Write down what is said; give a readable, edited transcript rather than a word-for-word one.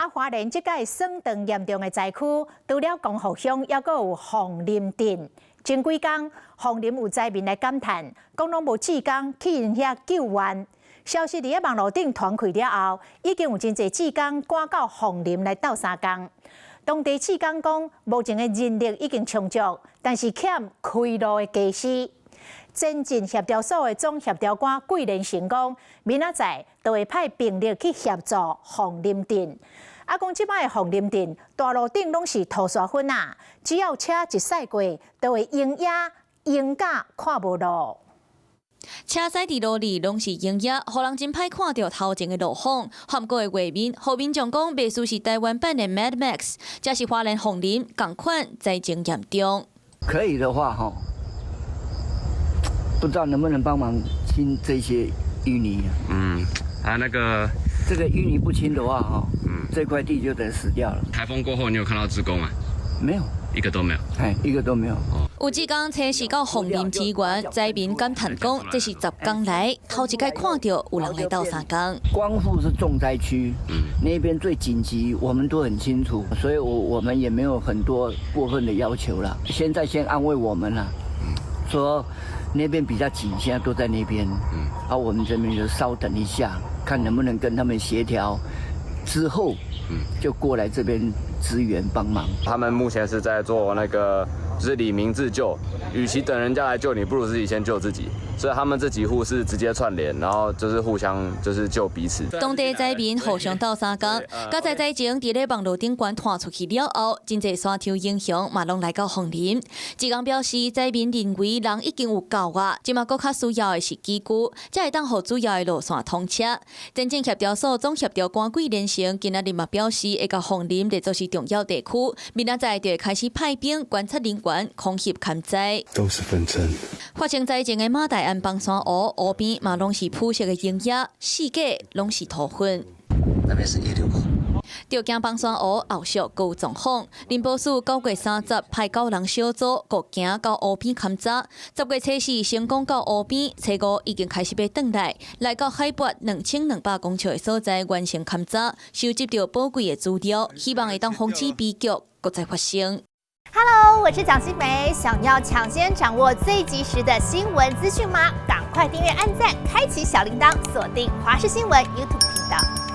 啊，花蓮這擺霜凍嚴重的災區，除了光復鄉，猶閣有鳳林鎮。前幾工，鳳林有災民來感嘆，講攏無志工去𪜶遐救援。消息佇咧網路頂傳開了後，已經有真濟志工趕到鳳林來鬥相共。當地志工講，目前的人力已經充足，但是欠開路的家私。前進協調所的總協調官桂連成講，明仔載就會派兵力去協助鳳林鎮。啊，講這擺的鳳林鎮大路頂攏是塗沙粉仔，只要車一駛過，就會湧野湧甲看無路。車駛佇路裡攏是湧野，予人真歹看著頭前的路況。撼過的畫面，予民眾講，袂輸是台灣版的 Mad Max，這是花蓮鳳林仝款災情嚴重。可以的話，哈，不知道能不能幫忙清這些淤泥。嗯，啊，那個，這個淤泥不清的話，哈，這塊地就得死掉了。颱風過後，你有看到志工嗎？沒有，一個都沒有。哎，一個都沒有。有志工初四到鳳林支援，災民感嘆講，這是10工來頭一擺看著有人來鬥相共。光復是重災區，那邊最緊急，我們都很清楚，所以我們也沒有很多過分的要求了。現在先安慰我們了，說那邊比較緊，現在都在那邊，啊，我們這邊就稍等一下，看能不能跟他們協調，之後，就過來這邊支援幫忙。他們目前是在做那個，就是里民自救，與其等人家來救你，不如自己先救自己。所以他們這幾戶是直接串聯，然後就是互相就是救彼此。當地災民互相鬥相共，佳哉災情佇咧網路頂懸傳出去了後，真濟山頭英雄嘛攏來到鳳林。志工表示，災民認為人已經有夠啊，這馬閣較需要的是機具，才會當予主要的路線通車。前進協調所總協調官桂連成今仔日嘛表示，會共鳳林列做是重要地區，明仔載就會開始派兵觀察人員，空襲勘災。都是粉塵。發生災情的馬大安枋山湖湖邊嘛攏是鋪設的湧野，四界攏是塗粉。那邊是溢流口。著驚枋山湖後續閣有狀況，林保署9月30派九人小組，閣行到湖邊勘查。10月初四成功到湖邊，初五已經開始欲轉來，來到海拔2200公尺的所在完成勘查，收集著寶貴的資料，希望會當防止悲劇閣再發生。 Hello，我是蔣新梅，想要搶先掌握最及時的新聞資訊嗎？趕快訂閱、按讚、開啟小鈴鐺，鎖定華視新聞 YouTube 頻道。